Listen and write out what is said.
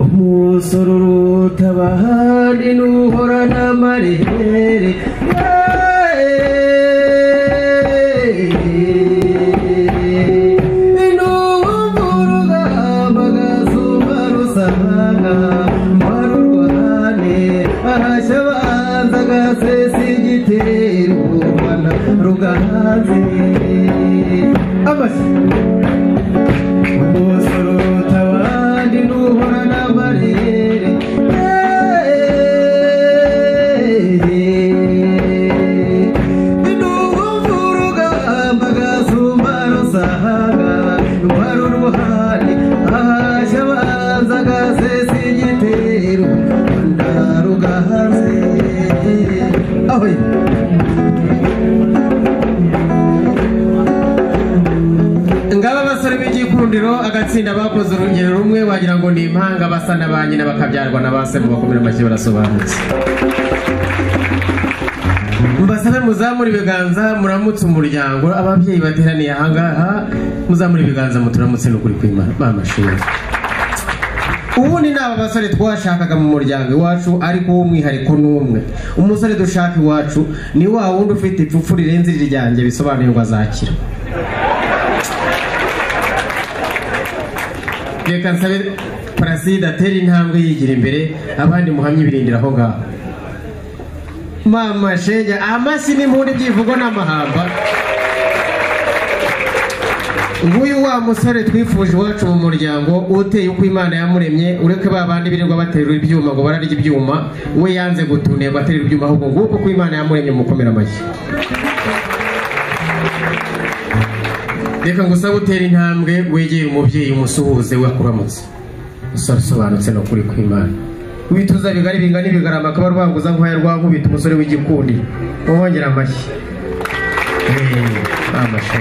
Umusore uruta abandi n'uhorana amarere, n'uwumva urugamba agasumba rusanga, mbarurwane ahashya abanza agasesa igitero u Rwanda ruganze. Amashyi. Umusore uruta abandi n'uhorana amarere, n'uwumva urugamba agasumba rusanga, mbarurwane ahashya abanza agasesa igitero u Rwanda ruganze. Aho ngaba abasore b'igikundiro, agatsinda bakoze urugero rumwe, wagira ngo ni impanga, basa na ba nyina bakabyarwa na ba se. Mubakomere amashyi, barasobanutse. Mbasabe muzamure ibiganza muramutse umuryango, ababyeyi bateraniye ahangaha, muzamure ibiganza muturamutse n'ukuri kw'Imana. Bamashuri, ubundi ni aba basore twashakaga mu muryango iwacu, ariko uw'umwihariko ni umwe. Umusore dushaka iwacu ni wa wundi ufite ipfupfu rirenze iri ryanjye, bisobanuye ngo azakira. Reka nsabe Paraside atere intambwe yigira imbere, abandi muhamye ibirindira aho ngaho. Mama shenge, amashyi n'impundu, ibyivugo n'amahamba. Nguyu wa musore twifuje iwacu mu muryango, uteye uko Imana yamuremye. Ureke ba bandi birirwa baterura ibyuma ngo bararya ibyuma, we yanze gutunirwa aterura ibyuma, ahubwo nguko uko Imana yamuremye. Mukomera amashyi. Reka ngusabe utere intambwe wegere umubyeyi, umusuhuze, we akuramutse. Umusore usobanutse no kuri kw'Imana, wituza bigari bingana ibigarama, akaba rwanguza nkwaya rwa nkubita, umusore w'igikundi, mumwongera amashyi. Amashyi.